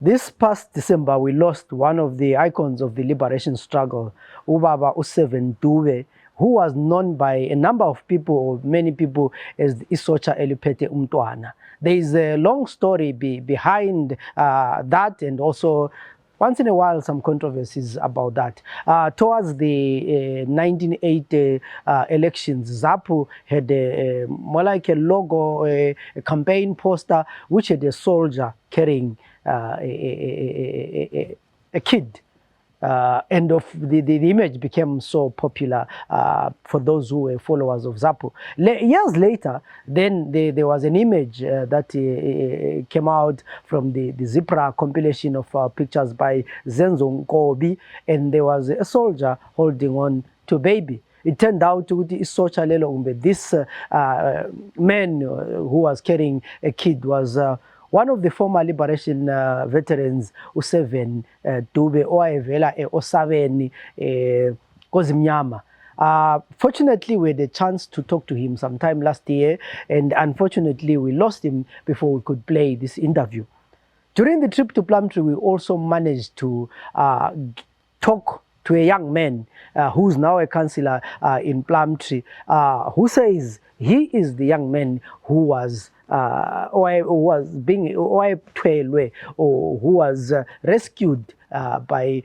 This past December, we lost one of the icons of the liberation struggle, Ubaba uSeven Dube, who was known by a number of people, or many people, as Isotsha Eliphethe Umntwana. There is a long story behind that, and also once in a while some controversies about that. Towards the 1980 elections, ZAPU had a more like a logo, a campaign poster, which had a soldier carrying a kid. And of the image became so popular for those who were followers of ZAPU. Years later, then there was an image that came out from the ZIPRA compilation of pictures by Zenzo Nkobi, and there was a soldier holding on to a baby. It turned out ukuthi isotsha lelo kumbe this man who was carrying a kid was one of the former liberation veterans, uSeven Dube, owayevela e-Osabeni Kozimnyama. Fortunately, we had a chance to talk to him sometime last year, and unfortunately, we lost him before we could play this interview. During the trip to Plumtree, we also managed to talk to a young man who's now a councillor in Plumtree, who says he is the young man who was who was being owayethwelwe or who was rescued by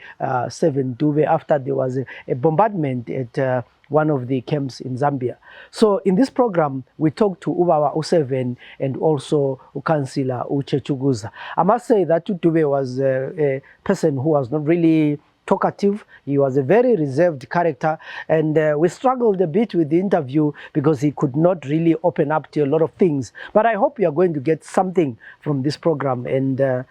Seven Dube after there was a bombardment at one of the camps in Zambia. So in this program, we talked to Ubaba uSeven and also uCouncillor uChechuguza. I must say that Dube was a person who was not really talkative. He was a very reserved character, and we struggled a bit with the interview because he could not really open up to a lot of things. But I hope you are going to get something from this program, and it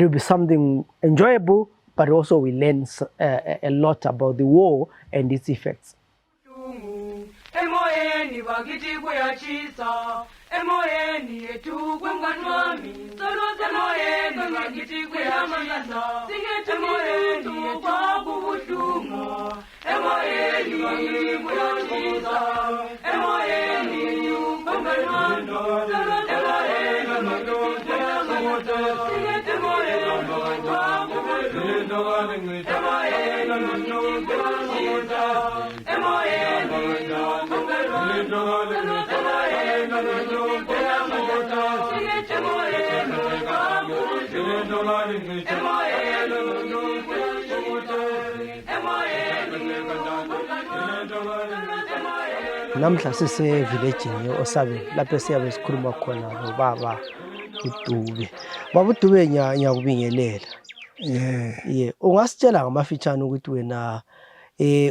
will be something enjoyable, but also we learn a lot about the war and its effects. Emoyeni bakithi kuyatshisa emoyeni yethu kwemngani wami emoyeni bakithi kuyatshisa emoyeni yethu kwakubuhlungu emoyeni bakithi kuyatshisa emoyeni yethu kwemngani wami emoyeni bakithi kuyatshisa emoyeni kwakubuhlungu emoyeni bakithi kuyatshisa emoyeni yethu kwemngani wami emoyeni bakithi kuyatshisa emoyeni kwakubuhlungu emoyeni bakithi kuyatshisa emoyeni yethu kwemngani wami. Namhla sisevillagini ye-Osabeni, lapho esiyabe sikhuluma khona nobaba uDube. Baba uDube, ngiyakubingelela. Ye, ungasitshela ngamafitshane ukuthi wena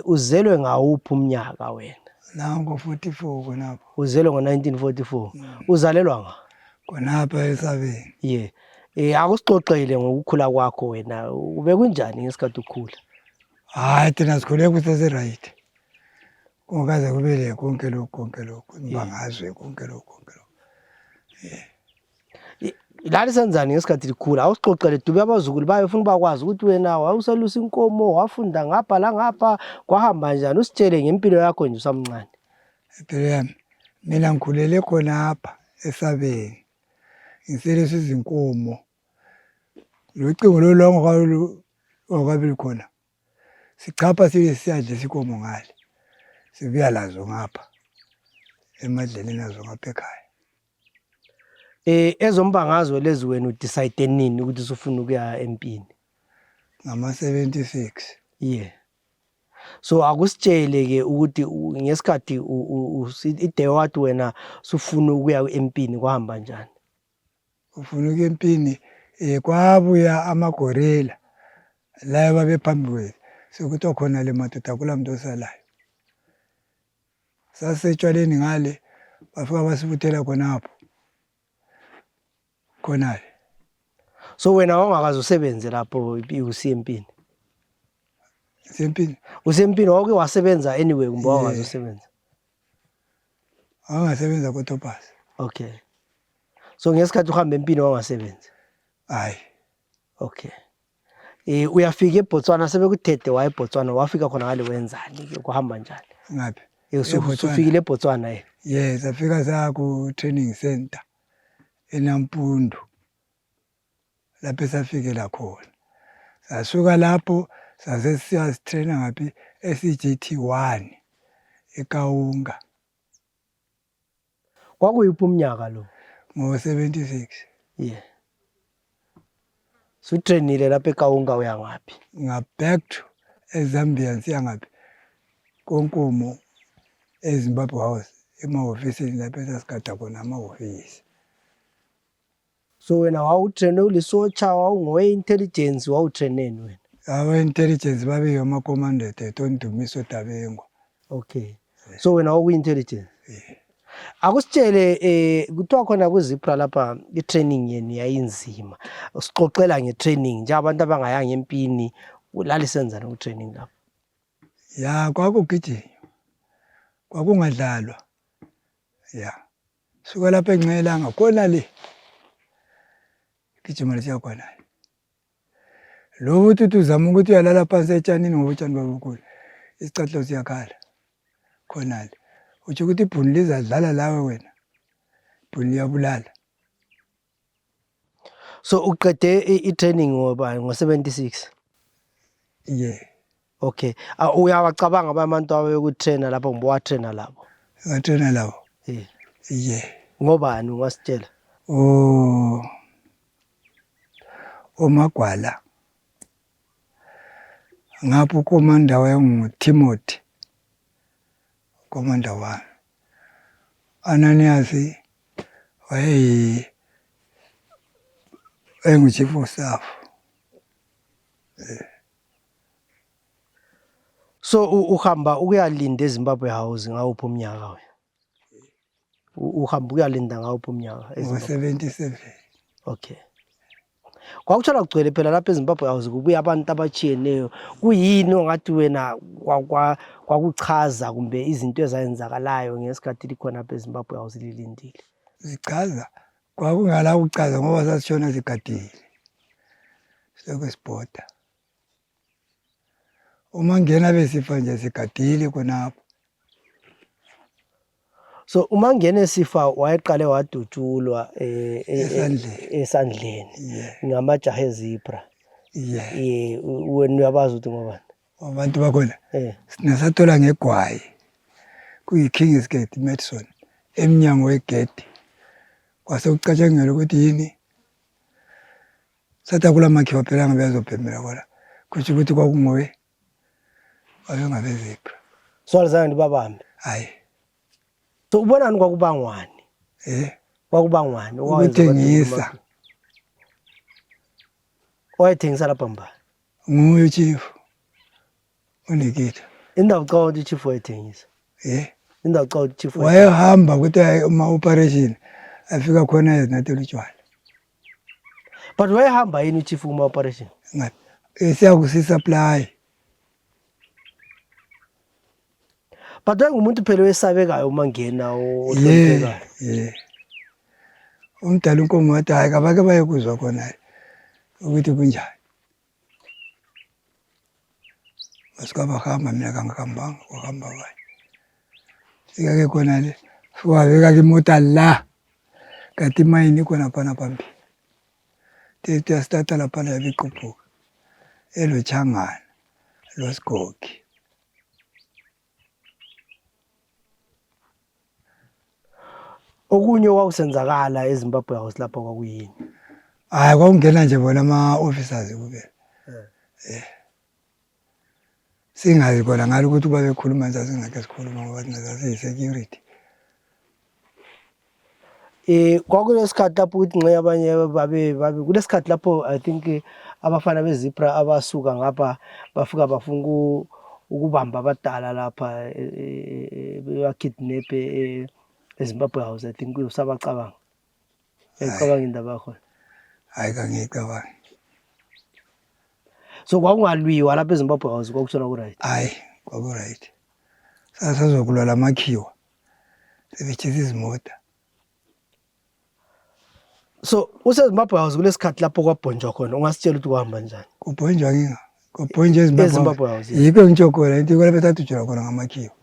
uzelwe ngawuphi umnyaka wena? Nango 44 khonapho. Uzelwe ngo-1944. Uzalelwa nga? Khonapha eSabeni. Ye. Akusixoxele ngokukhula kwakho wena. Ube kunjani ngesikhathi ukhula? Hayi, thina sikhule kusese-right. Kungakaze kube le konke lokhu, konke lokhu, imbangazwe, konke lokhu, konke lokhu. Lali senzani ngesikhathi likhula? Awusixoxele, Dube, abazukulu bayo ufuna bakwazi ukuthi wena wawuselusa inkomo, wafunda ngapha la ngapha, kwahamba njani? Usitshele ngempilo yakho nje usamncane. Impilo yami, mina ngikhulele khonapha eSabeni. Ngiselusa izinkomo. Locingo lolu lwangakabi khona. Sichapha sibe siyadlisa inkomo ngale. Sibuya lazo ngapha. Emadleleni azo ngapha ekhaya. Ezombangazwe lezi wena udecide nini ukuthi usufuna ukuya empini? Ngama 76. Yeah. So akusitshele ke ukuthi ngesikhathi ide wathi wena sufuna ukuya empini, kwahamba njani? Ufuna ukuya empini, kwabuya amagorela la babephambi kwethu, sekuthiwa khona le madoda akula muntu osalayo. Sasisetshwaleni ngale, bafika basibuthela khonapho khonale. So wena wawungakaze usebenze lapho usiya empini? Sempini. Usempini wawuke wasebenza anyway kumbe wawungaze usebenza? Angasebenza koTopaz. Okay. So ngesikhathi uhamba empini wawungasebenzi? Hayi. Okay. Uyafika eBotswana, sebekuthethe waya eBotswana, wafika khona ngale wenzani ke, kuhamba njani? Ngaphi? EBotswana. Usufikile eBotswana. Yes, safika saya ku training center eNampundu. Lapho esafikela khona. Sasuka lapho sase siyasitraina ngaphi e-CJT 1 eKaunga. Kwakuyiphi umnyaka lo? Ngo-76. Yeah. Sutrainile lapha eKaunga uya ngaphi? Nga back to eZambia ngisiya ngaphi? KoNkomo eZimbabwe House emahofisini lapho esasigada khona amahofisi. So wena wawutrainwe ulisotsha wawungowe-intelligence wawutraineni wena? Awe-intelligence babe amakomandete ethu oNdumiso Dabengwa. Okay. So wena wawuku-intelligence? Akusitshele kuthiwa khona kuZipra lapha i-training yenu yayinzima. Sixoxela nge-training njengabantu abangayanga empini lalisenzani ku-training lapho? Ya kwakugijinywa. Kwakungadlalwa. Ya. Suka lapha enxelanga khona le. Gijima lesiya khona. Lo uthi uthi uzama ukuthi uyalala phansi etshanini ngoba utshani babukhulu. Isicathulo siyakhala. Khona le. Utsho ukuthi ibhunu lizadlala lawe wena. Ibhunu liyabulala. So uqede i-training ngoba ngo-76? Yeah. Okay. Uyawacabanga abantu ababekutrainer lapho ngoba watrainer labo? Ngatrainer labo. Yeah. Yeah. Ngobani ungasitshela? Oh. Omagwala. Ngapho ukomanda wayengu Timothy. Ukomanda wami. Ananias wayeyi wayengu chief of staff. So uhamba ukuyalinda eZimbabwe House ngawuphi umnyaka wena? Uhamba ukuyalinda ngawuphi umnyaka eZimbabwe? Ngo-77. Okay. Kwakuthola kugcwele phela lapha eZimbabwe House kubuya abantu abatshiyeneyo. Kuyini ongathi wena kwakuchaza kumbe izinto ezayenzakalayo ngesikhathi likhona lapha eZimbabwe House lilindile? Zichaza kwakungala kuchaza ngoba sasishona sigadile. Silokhu sibhoda. Uma ngena besifa nje sigadile khonapho. So uma ngena esifa wayeqale wadutshulwa Esandleni. Esandleni Yeah. ngamajaha eZipra. Yeah. Wena uyabazi ukuthi ngobani? Abantu bakhona Sinasathola ngegwayi kuyi-Kings Gate Madison emnyango wegedi. Kwase kucatshangelwa ukuthi yini sathi akula makhiwa phela ngabe azobhemela khona kusho ukuthi kwakungowe babengabeZipra. So alizange libabambe. Hayi. So ubonani kwakubangwani? Kwakubangwani? Ukuthengisa. Wayethengisa lapha mbani? Nguye uchief uNikita. Indawo ucabanga ukuthi uchief wayethengisa? Indawo ucabanga ukuthi uchief wayehamba ukuthi uma operation afika khona ezinathela utshwala. But wayehamba yini uchief kuma operation? Ngathi esiyakusi-supply. But wayengumuntu phela owesabekayo uma ngena ohloniphekayo. Yeah. Umdala uNkomo wathi hayi kabake bayekuzwa khona ukuthi kunjani. Basuka bahamba mina kangihambanga kwahamba abanye. Fika ke khona le fika wabeka ke imota la kanti imayini ikhona phana phambili. Tuyasithatha laphana yabe iqubuka elochangana losigogi. Okunye okwakusenzakala eZimbabwe House lapho kwakuyini? Hayi kwakungena nje bona ama-officers kuphela. Singazi khona ngalo ukuthi babekhuluma sasingeke sikhuluma ngoba thina sasiyi-security. Kwakulesikhathi lapho ukuthi nxe abanye babe babe kulesikhathi lapho I think abafana beZipra abasuka ngapha bafika bafuna ukubamba abadala lapha bebakidnap eZimbabwe House I think usabacabanga. Uyayicabanga indaba yakhona? Hayi kangiyicabangi. So kwakungalwiwa lapha eZimbabwe House kwakuthola ku-right? Hayi kwaku-right. Sasazokulwa lamakhiwa sebetshisa izimota. So useZimbabwe House kulesikhathi lapho kwabhonjwa khona ungasitshela ukuthi kwahamba njani? Kubhonjwa nginga kubhonjwa eZimbabwe eZimbabwe House. Yeah. Yikho ngitsho khona into yikho lapho esadutshulwa khona ngamakhiwa.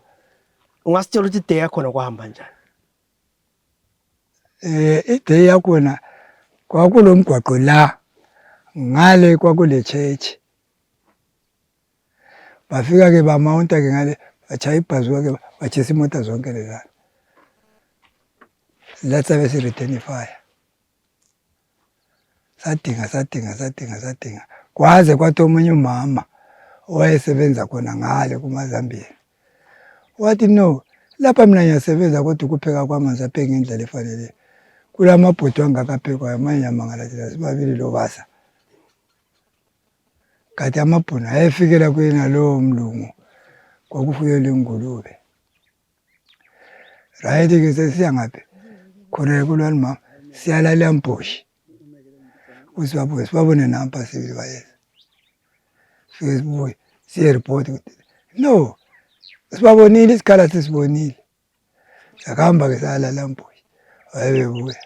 Ungasitshela ukuthi day yakhona kwahamba njani? Iday yakhona kwakulomgwaqo la. Ngale kwakule church. Bafika ke bamawunta ke ngale bachaya ibhazuka ke bachisa imota zonke lezana. Lathi sabe si-return fire. Sadinga sadinga sadinga sadinga kwaze kwathi omunye umama owayesebenza khona ngale kumaZambia wathi no lapha mina ngiyasebenza kodwa ukupheka kwamanzi apheke ngendlela efanele kulamabhodwe angaka aphekwayo manje ngiyamangala thina sibabili lobasa kanti amabhunu ayefikela kuyena lowo mlungu kwakufuyelwa ingulube. Right ke sesiya ngaphi khona kulwani mama siyalala mbhoshi ukuthi babuye sibabone nampa sibili bayeza fike sibuye siye report ukuthi no sibabonile isikhala sesibonile sakuhamba ke sayalala mbhoshi wayebebuya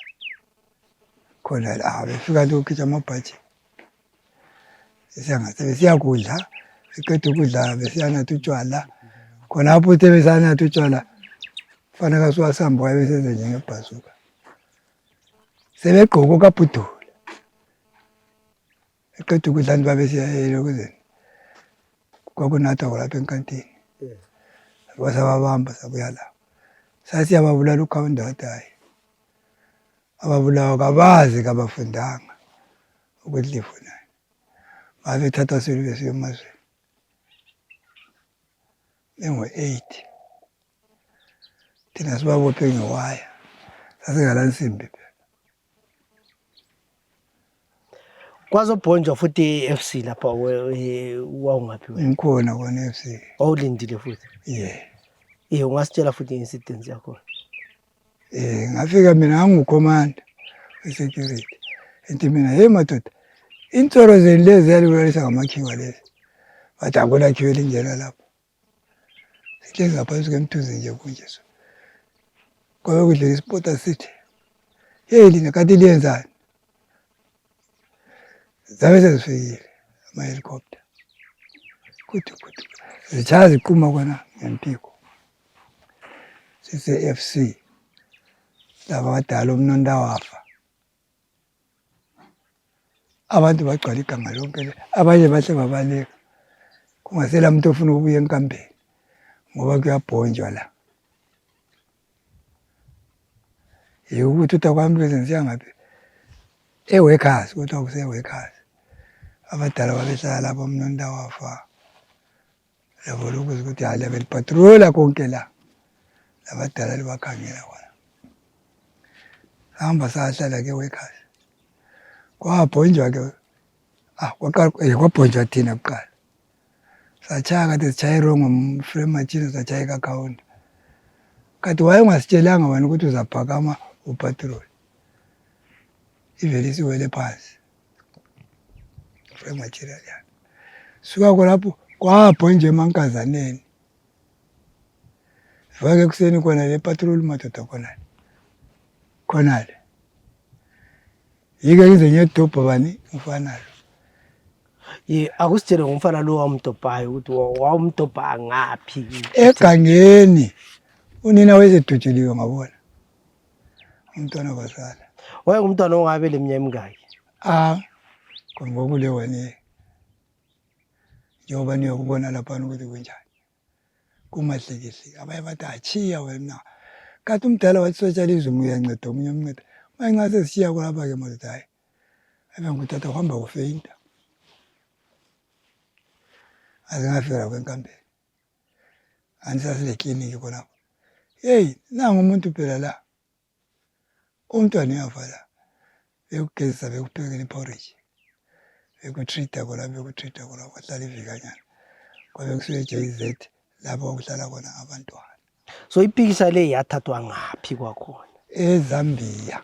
khona la befika lokhitsha amabhaji Siyangase besiyakudla siqeda ukudla besiyanatha utshwala khonapho uthe besanatha utshwala fana kasuwasambo wayebesenze njengebhazuka sebegqoka okabhudula eqeda ukudla nti babesiyayela ukuzeni kwakunathwa kwalapha enkantini kwasababamba sabuya la sasiyababulala ukhawunda wathi hhayi ababulawa kabazi kabafundanga ukuthi lifunani babethatha sulu besiya emazweni bengu-eight thina sibabophe ngewaya sasingala nsimbi phela. Kwazobhonjwa futhi i-FC lapha wawungaphi wena? Ngikhona kona i-FC. Wawulindile futhi? Yeah. Eh ungasitshela futhi i-incidents yakhona. Eh ngafika mina ngangukhomanda we-security. Ngithi mina hey madoda insolo zenu lezi ziyalibulalisa ngamakhiwa lezi. Bathi akulakhiwa elinjena lapho. Sihlezi ngaphansi kwemthunzi nje kunje so. Kwabe kudlula isipota sithi hey lina kanti liyenzani? Zabe sezifikile ama-helicopter. Kudu kudu. Zitshaya ziquma kona ngempiko. Sise-FC laba abadala umnonda wafa. Abantu bagcwala iganga lonke le, abanye bahle babaleka. Kungasela muntu ofuna ukubuya enkambeni ngoba kuyabhonjwa la. Yiko ukuthutha kwami bese ngisiya ngaphi e-workers kuthiwa kuse-workers. Abadala babehlala lapho umnonda wafa. Yabo lokhu ukuthi hayi liyabe lipatrola konke la labadala libakhangela khona. Sahamba sahlala ke workers. Kwabhonjwa ke ah kwaqala kwabhonjwa thina kuqala. Satshaya kade sitshaya irongo frame machine satshaya ikakhawunta. Kade wayengasitshelanga wena ukuthi uzaphakama upatrol. Ivele isiwele phansi. Frame material yani. Suka khonapho kwabho nje emankazaneni. Vuka ekuseni khona le patrol madoda khona. Khona le. Yike ngize ngiyedobha bani umfana lo. Ye akusitshele ngomfana lo wamdobhayo ukuthi wawumdobha ngaphi. Egangeni unina wayesedutshuliwe ngabona. Umntwana kwasala. Wayengumntwana ongabe leminyaka emingaki? Ah, ngokule wena njengoba niyokubona laphana ukuthi kunjani. Kumahlikihliki abanye bathi atshiya wena. Kathi umdala wathi sotshala izulu uyanceda omunye umnceda. Manje nxa sesishiya kulapha-ke madoda hayi. Abe ngutata uhamba kufeyinta. Aze ngafika lapho enkambeni. Angisasile kliniki khonapho. Yeyi nangu umuntu phela la. Umntwana uyafa la. Bekugezisa bekuphekela iporridge. Bekutreat-a khona bekutreat-a khona kwahlala ivikanyana. Kwabe kusuke JZ lapho okuhlala khona abantwana. So ipikisha le yathathwa ngaphi kwakhona? EZambia.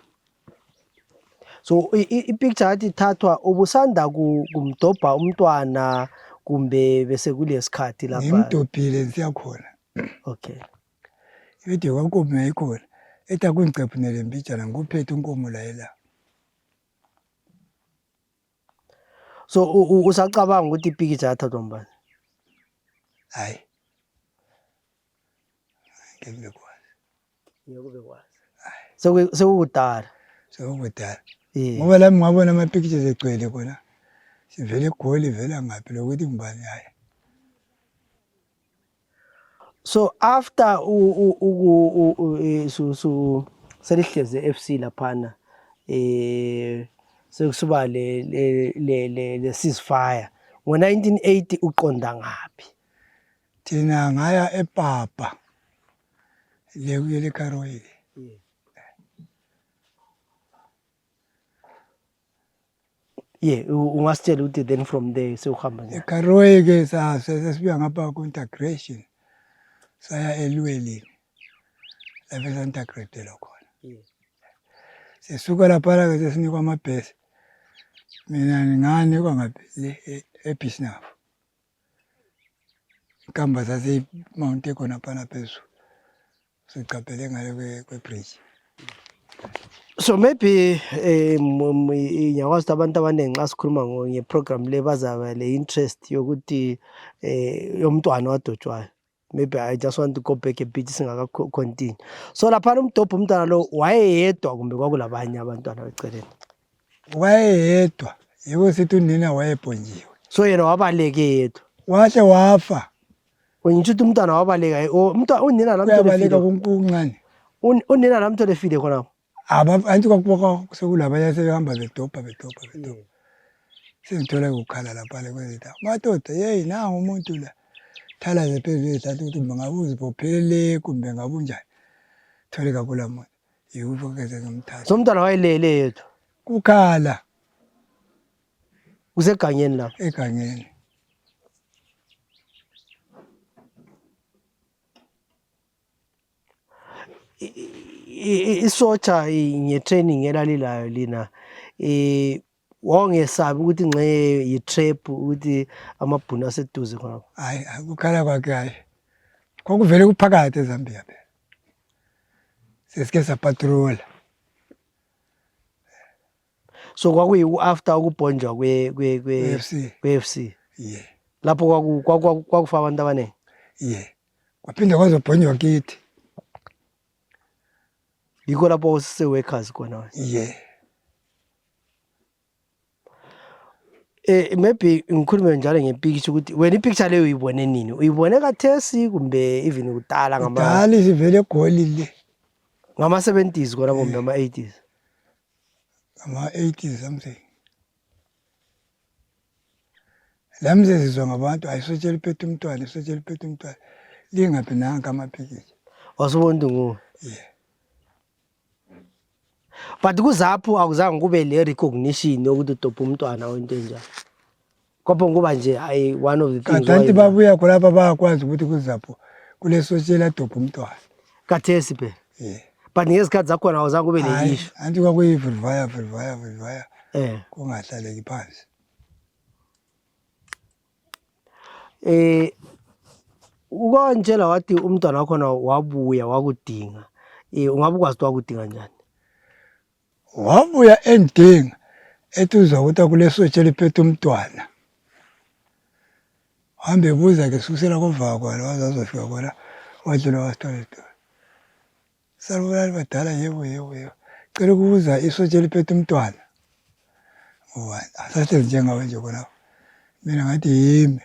So ipicture yathi ithathwa ubusanda kumdobha umntwana kumbe bese kulesikhathi lapha. Ngimdobhile ngisiya khona. Okay. Ibithi kwankomo yayikhona. Ethi akungicephunele mbijana ngikuphethe unkomo la ela. So usacabanga ukuthi ipikitsha yathathwa ngubani? Hayi. Ngeke ngikwazi. Ngeke ube kwazi. Sekukudala. Sekukudala. Yeah. Ngoba lami ngabona ama pictures egcwele khona. Sivele eGoli ivela ngaphi lokuthi ngubani hayi. So after su su selihleze FC laphana sekusuba le le le le, le ceasefire ngo-1980 uqonda ngaphi? Thina ngaya ePapa le kuyele Karoi. Yeah, ungasitshela ukuthi then from there sewuhamba njani? EKaroi ke sasibuya ngapha ku-integration saya eLuwelini lapho esa-integratelwa khona. Sisuka laphana-ke sesinikwa amabhesi. Mina nganikwa ngaphi le eBisnaf. Inkamba sasiyimawunte khonaphana phezulu. Sicaphele ngale kwe-bridge. So maybe ngiyakwazi ukuthi abantu abaningi nxa sikhuluma nge-program le bazaba le interest yokuthi yomntwana owadotshwayo. Maybe I just want to go back a bit singaka continue. So laphana umdobho umntwana lo wayeyedwa kumbe kwakulabanye abantwana eceleni? Wayeyedwa, yiko sithi unina wayebhonjiwe. So yena wabaleke yedwa. Wahle wafa. Ngitsho ukuthi umntwana wabaleka, umntwana unina lamthole Uyabaleka efile. Kuncane. Unina lamthole efile khonapho. Anti kwakuba sekulabanye sebehamba bedobha bedobha bedobha. Sengithola kukhala lapha kwezindawo. Madoda, yeyi nangu umuntu la. Thalaze phezulu ezihlahla ukuthi kumbe ngabe uzibophele kumbe ngabe unjani. Thole kakula muntu. Yikho ke sengimthatha. So umntwana wayelele yedwa. Kukhala. Kusegangeni lapho. Egangeni. Isotsha nge-training elalilayo lina wawungesabi ukuthi ngxe yi-trap ukuthi amabhunu aseduze khonapho? Hayi, ukukhala kwakhe hayi. Kwakuvele kuphakathi eZambia phela. Sesike sapatrola. So kwakuyi after ukubhonjwa kwe kwe kwe FC. Kwe FC. Yeah. Lapho kwaku kwakufa abantu abaningi. Yeah. Kwaphinde kwazobhonjwa kithi. Yikho lapho usise workers khona. Yeah. Maybe ngikhulume njalo ngepicture ukuthi wena ipicture leyo uyibone nini? Uyibone kathesi kumbe even kudala ngama Kudala isivele eGoli le. Ngama 70s khona kumbe ama 80s? Ngama 80s something. Lami sezizwa ngabantu ayisotshela iphethe umntwana, isotshela iphethe umntwana. Lingaphi nanka amapikitsha. Wasubona ukuthi nguwe. Yeah. But kuzapho akuzange kube le recognition yokuthi udobha umntwana or into enjalo. Kwapho kuba nje hayi one of the things. Kadanti babuya khonapha bayakwazi ukuthi kuzapho kulesotshela adobha umntwana. Kathesi phela. Yeah. But ngezikhathi zakhona awuzange kube le Hayi, issue. anti kwakuyi-vrivaya vrivaya vrivaya kungahlaleki phansi. Ukwantshela wathi umntwana wakhona wabuya wakudinga. Ungabe ukwazi ukuthi wakudinga njani? Wabuya endinga ethi uzwa ukuthi kulesotsha eliphethe umntwana. Hambe ebuza ke susela kovaka kwalo waze azofika khona wadlula wasithola isitolo. Salibonani badala, yebo yebo yebo. Cela ukubuza isotsha eliphethe umntwana. Ngubani? Asahlezi njengawe nje khonapho. Mina ngathi yimi.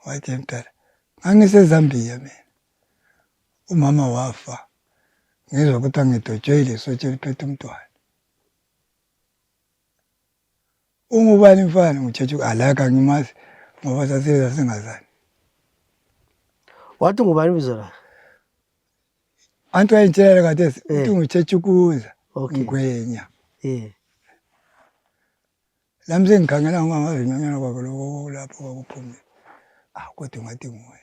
Wathi mdala, ngangiseZambia mina. Umama wafa. Ngizwa ukuthi angidotshwe ilesotsha eliphethe umntwana. Ungubani mfana? Ngitshetshe alaka ngimazi ngoba sasiza singazani. Wathi ngubani ibizo lakhe? Anti wayengitshela kade uthi ngutshetshukuza Okay. Ngwenya. Lami sengikhangela ngoba ngazinyonyana kwakhe lokho lapho kwakuphumile. Ah kodwa ngathi nguye.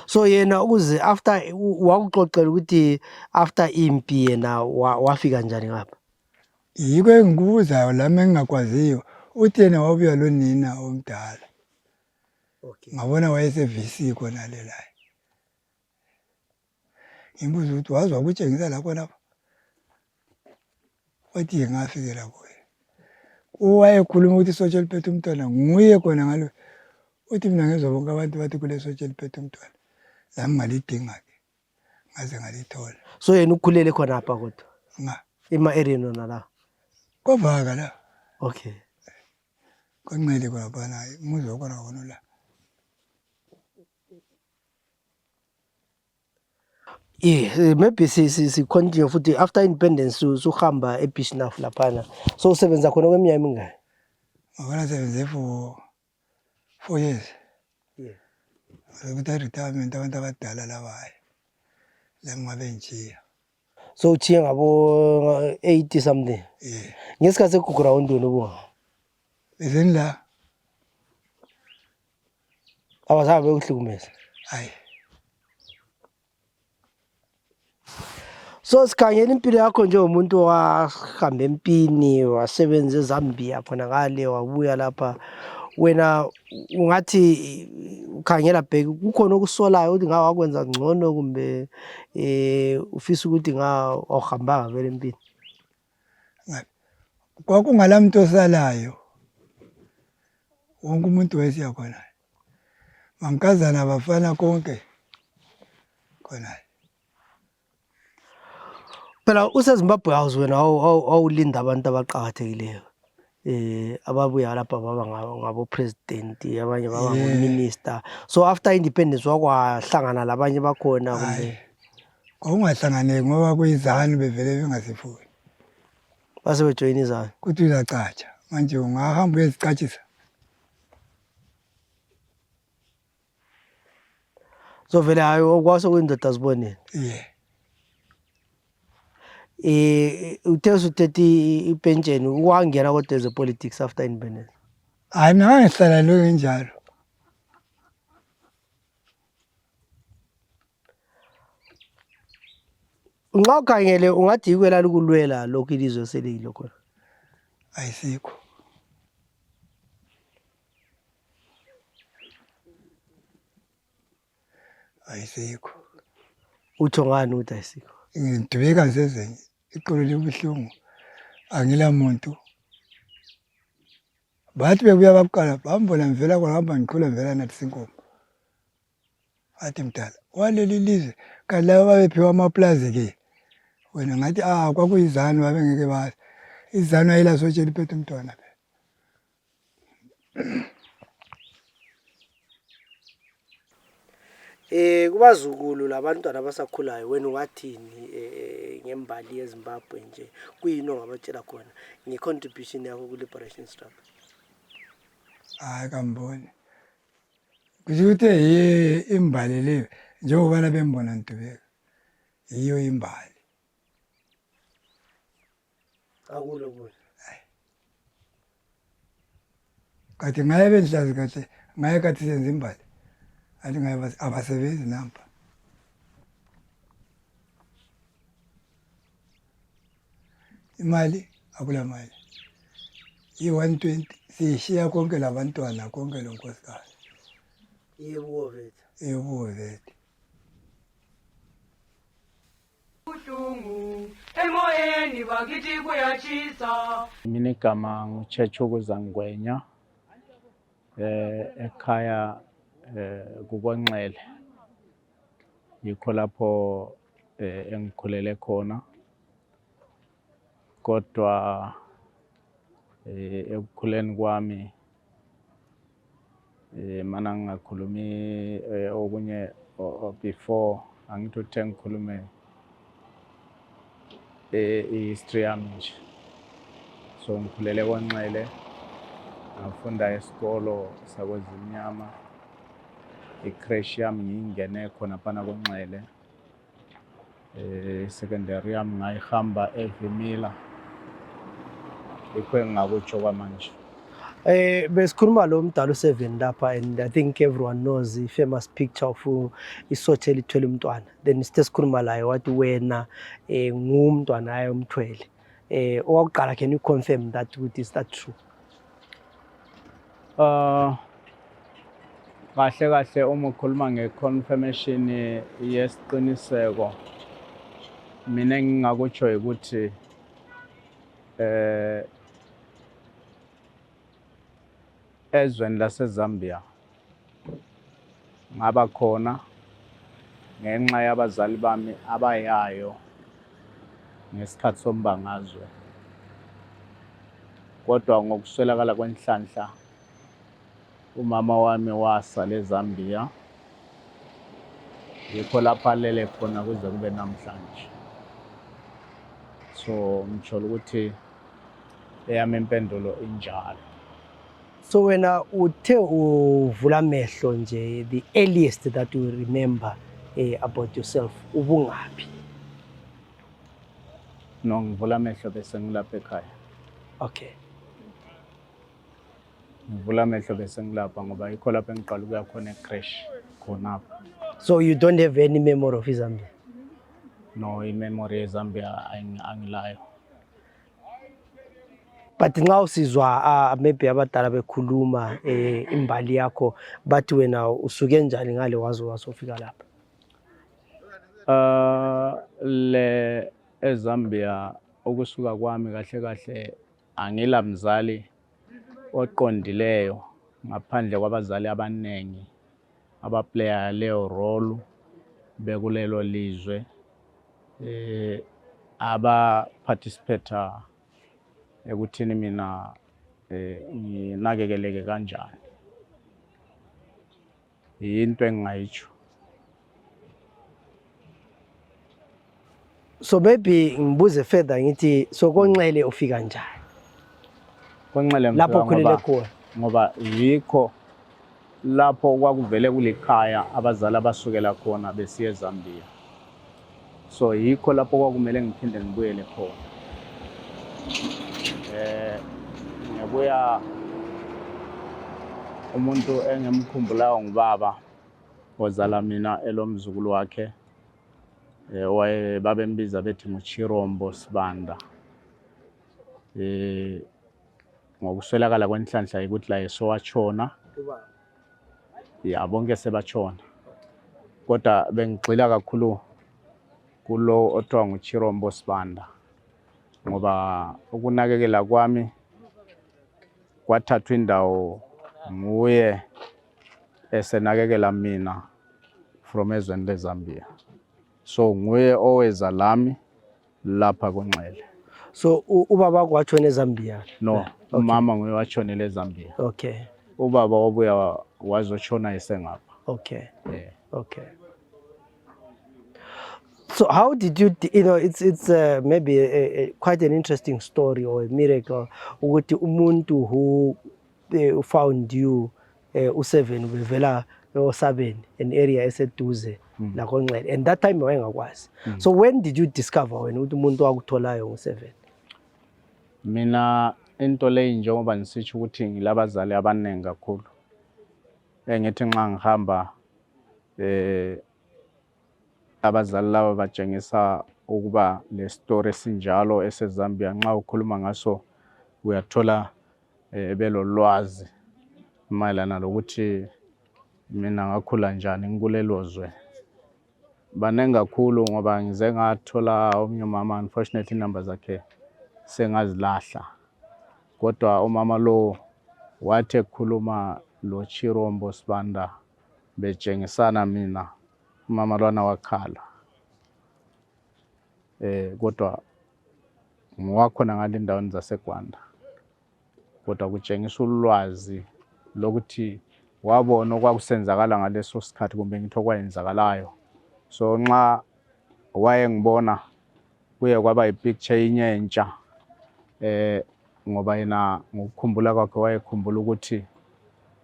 So yena ukuze after wakuxoxela ukuthi after impi yena wafika njani ngapha? Yikho engikubuzayo lami engingakwaziyo. Uthi yena wabuya lonina omdala. Okay. Ngabona wayese-VC khona le laye. Ngimbuza ukuthi waze wakutshengisa la khonapho. Wathi ye ngafikela kuye. Owayekhuluma ukuthi isotsha eliphethe umntwana nguye khona ngalo. Uthi mina ngezwa bonke abantu bathi kule sotsha eliphethe umntwana. Lami ngalidinga-ke. Ngaze ngalithola. So yena ukhulele khonapha kodwa? Nga. Ema-area wona la? Kwavaka la. Okay. Kwanxele kwabana umuzi wakhona wona la. Yeah, maybe si si si continue futhi after independence usuhamba eBishnaf laphana. So usebenza khona kweminyaka emingaki? Ngabona sebenze for 4 years. Ukuthi retirement abantu abadala laba, hayi, lami ngabe ngijiya. So uchiye ngabo 80 something. Yeah. Ngesikhathi seGukurahundi wena ubunga. Bezeni la. Abazange bekuhlukumeza. Hayi. So sikhangela impilo yakho njengomuntu owahamba empini, wasebenza eZambia khona ngale, wabuya lapha. Wena ungathi ukhangela back, kukhona okusolayo ukuthi nga wakwenza ngcono, kumbe ufisa ukuthi nga awuhambanga vele empini? Kwakungala muntu osalayo, wonke umuntu wayesiya khona, mankazana, bafana, konke khona. Phela useZimbabwe House wena wawulinda abantu abaqakathekileyo ababuya lapha, baba ngabo president, abanye baba ngo minister. So after independence wakwahlangana labanye bakhona kumbe? Hayi, kwakungahlanganeki ngoba kuyizanu, bevele bengasifuni. Base bejoyina iZanu. Kuthi uzacatsha manje, ungahamba uyezicatshisa. So vele hayi, kwase kuyindoda zibonile. Yeah. Uthe usuthethe ipension, wangena kodwa eze-politics after independence? Hayi, mina ngangihlala lo nginjalo. Nxa ukhangele, ungathi yikho elalikulwela lokhu ilizwe seliyilo khona? Ayisikho. Ayisikho. Utsho ngani ukuthi ayisikho? Ngidubeka ngisezenye, iqolo libuhlungu, angila muntu. Bathi bebuya bakuqala bambona ngivela khona, hamba ngiqhula ngivela nathi inkomo. Athi, "Mdala waleli lizwe, kanti laba babephiwa amaplazi-ke wena?" Ngathi, "Ah, kwakuyizanu, babengeke bazi izanu ayilasotshela iphethe umntwana phela." Kubazukulu labantwana abasakhulayo, wena ungathini ngembali yeZimbabwe nje? Kuyini ongabatshela khona nge-contribution yakho ku-liberation struggle? Hayi, kamboni. Kusho ukuthi yiyo imbali leyo, njengobana bembona ngidubeka, yiyo imbali. Akulo kuyo. Kade ngaye bendihlazi kahle ngaye, kade senza imbali, athi ngaye abasebenzi nampa. Imali akula mali, i-120 siyishiya konke labantwana, konke lo nkosikazi. Yebo vethu. Eyobuvethe. Buhlungu emoyeni bakithi, kuyatshisa. Mina igama nguChechukuza Ngwenya, ekhaya kuKonxele, yikho lapho engikhulele khona, kodwa ekukhuleni kwami mana ngingakhulumi okunye before angithi uthe ngikhulume i-history yami nje. So ngikhulele kwaNxele, ngafunda esikolo sakwezimnyama, i-creche yami ngiyingene khona phana koNxele, secondary yami ngayihamba eVimila. Yikho engingakutsho kwamanje. Besikhuluma lo mdala u7 lapha, and I think everyone knows the famous picture of isotsha elithwele umntwana. Then sithe sikhuluma laye wathi wena ngumntwana aye umthwele. Owakuqala, can you confirm that ukuthi is that true? Kahle kahle uma ukhuluma nge-confirmation yesiqiniseko, mina engingakutsho ukuthi ezweni laseZambia ngaba khona ngenxa yabazali bami abayayo ngesikhathi sombangazwe. Kodwa ngokuswelakala kwenhlanhla umama wami wasala eZambia. Yikho lapho alele khona kuze kube namhlanje. So ngithola ukuthi eyami impendulo injalo. So wena uthe uvula amehlo nje, the earliest that you remember about yourself, ubungaphi? No, ngivula amehlo bese ngilapha ekhaya. Ngivula amehlo bese ngilapha ngoba yikho lapho engiqala ukuya khona e-creche khonapha. So you don't have any memory of iZambia? No, i-memory yeZambia angilayo. But nxa usizwa maybe abadala bekhuluma imbali yakho, bathi wena usuke njani ngale waze wasofika lapha? Le eZambia ukusuka kwami kahle kahle angila mzali oqondileyo ngaphandle kwabazali abanengi abaplaya leyo role bekulelo lizwe, aba participate ekuthini mina nginakekeleke kanjani. Yinto engingayitsho. So maybe ngibuze further ngithi, so koNxele ufika njani? KoNxele lapho ngifika ukhulele khona. Ngoba yikho lapho kwakuvele kulikhaya abazali abasukela khona besiya eZambia. So yikho lapho kwakumele ngiphinde ngibuyele khona. Ngibuya umuntu engimkhumbulayo ngubaba ozala mina elomzukulu wakhe, waye babembiza bethi nguChirombo Sibanda. Ngokuswelakala kwenhlanhla ukuthi la esowatshona. Ya, bonke sebatshona. Kodwa bengigxila kakhulu kulo othiwa nguChirombo Sibanda ngoba ukunakekela kwami kwathathwa indawo nguye esenakekela mina from ezweni leZambia. So nguye oweza lami lapha koNxele. So ubaba wakho watshona eZambia? No, umama nguye watshonela eZambia. Ubaba wabuya wazotshona esengapha. Yeah. Okay. So how did you, you know, it's maybe quite an interesting story or a miracle ukuthi umuntu who found you u7 ubevela oSabeni, an area eseduze la koNxele, and that time wayengakwazi. So when did you discover wena ukuthi umuntu wakutholayo ngu7? Mina into leyi njengoba ngisitsho ukuthi ngilabazali abaningi kakhulu, engithi nxa ngihamba abazali laba batshengisa ukuba le story esinjalo eseZambia, nxa ukhuluma ngaso uyathola belolwazi mayelana lokuthi mina ngakhula njani ngikulelo zwe. Baningi kakhulu ngoba ngize ngathola omunye umama, unfortunately inamba zakhe sengazilahla, kodwa umama lo wathi ekhuluma lo Chirombo Sibanda betshengisana mina, umama lwana wakhala, kodwa ngowakhona ngale endaweni zaseGwanda, kodwa kutshengisa ulwazi lokuthi wabona okwakusenzakala ngaleso sikhathi kumbe ngithi okwayenzakalayo. So nxa wayengibona kuye kwaba yipicture enye entsha, ngoba yena ngokukhumbula kwakhe wayekhumbula ukuthi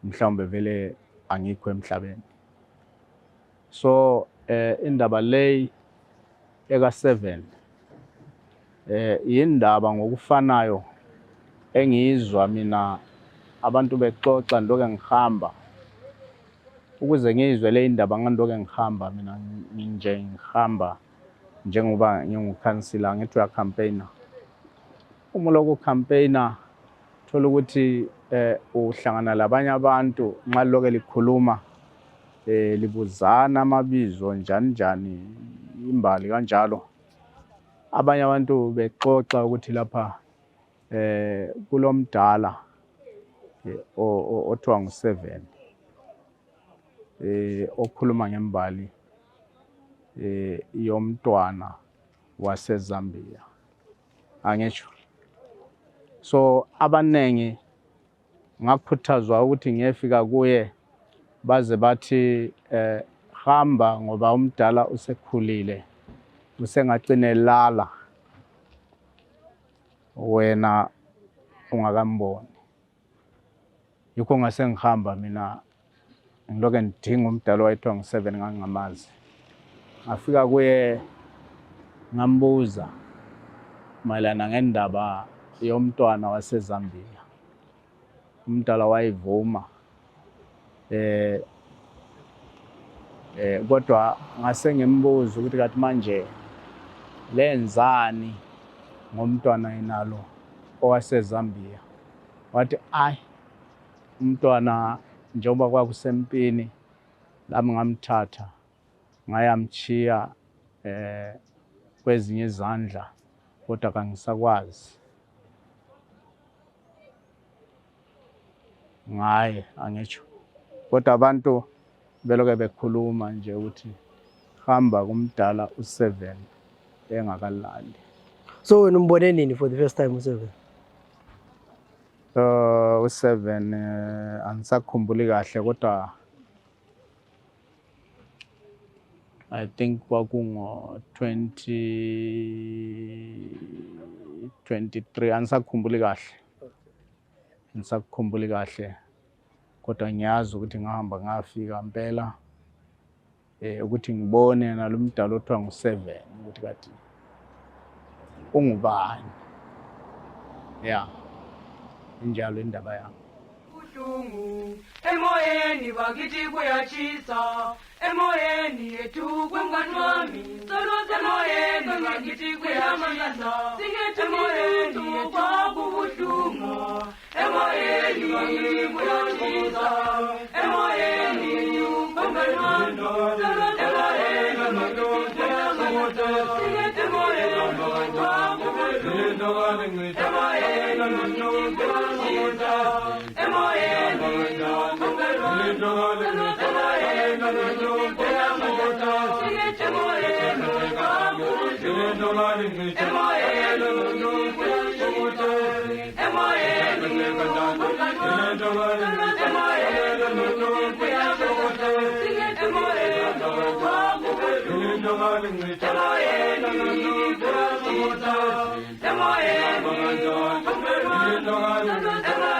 mhlawumbe vele angikho emhlabeni. So indaba leyi eka 7 yindaba ngokufanayo engiyizwa mina abantu bexoxa ndoke ngihamba, ukuze ngiyizwe le indaba ngandoke ngihamba mina nje ngihamba njengoba ngingukhansila, ngithi uyacampaigner. Uma lokhu campaigner thola ukuthi uhlangana labanye abantu nxa lokho likhuluma libuzana amabizo njani njani imbali kanjalo, abanye abantu bexoxa ukuthi lapha kulomdala othiwa ngu7 okhuluma ngembali yomntwana waseZambia, angisho. So abanengi ngakhuthazwa ukuthi ngiyefika kuye, baze bathi hamba ngoba umdala usekhulile, usengagcine lala wena ungakamboni. Yikho ngase ngihamba mina ngilokhu ngidinga umdala owayethiwa ngu-Seven, ngangingamazi. Ngafika kuye ngambuza mayelana ngendaba yomntwana waseZambia. Umdala wayivuma, kodwa ngase ngimbuza ukuthi kathi manje lenzani ngomntwana yenalo owaseZambia. Wathi ayi, umntwana njengoba kwakusempini lami ngamthatha ngayamchiya kwezinye izandla, kodwa kangisakwazi ngaye, angitsho. Kodwa abantu beloke bekhuluma nje ukuthi hamba kumdala u-Seven engakalali. So wena umbone nini for the first time u-Seven? U-Seven angisakhumbuli kahle, kodwa I think kwakungo 2023, angisakhumbuli kahle, angisakhumbuli kahle, kodwa ngiyazi ukuthi ngahamba ngafika impela ukuthi ngibone nalomdala othiwa ngu-Seven ukuthi kati ungubani. Ya, injalo indaba yami. Buhlungu emoyeni bakithi, kuyatshisa emoyeni yethu kwemngani wami solo semoyeni bakithi, kuyatshisa emoyeni yethu, kwakubuhlungu emoyeni bakithi, kuyatshisa emoyeni yethu kwemngani wami solo emoyeni bakithi, kuyatshisa emoyeni, kwakubuhlungu emoyeni bakithi, kuyatshisa emoyeni yethu kwemngani wami solo emoyeni bakithi, kuyatshisa emoyeni, kwakubuhlungu emoyeni bakithi, kuyatshisa emoyeni yethu kwemngani wami solo emoyeni bakithi, kuyatshisa emoyeni, kwakubuhlungu emoyeni bakithi, kuyatshisa emoyeni yethu kwemngani wami solo.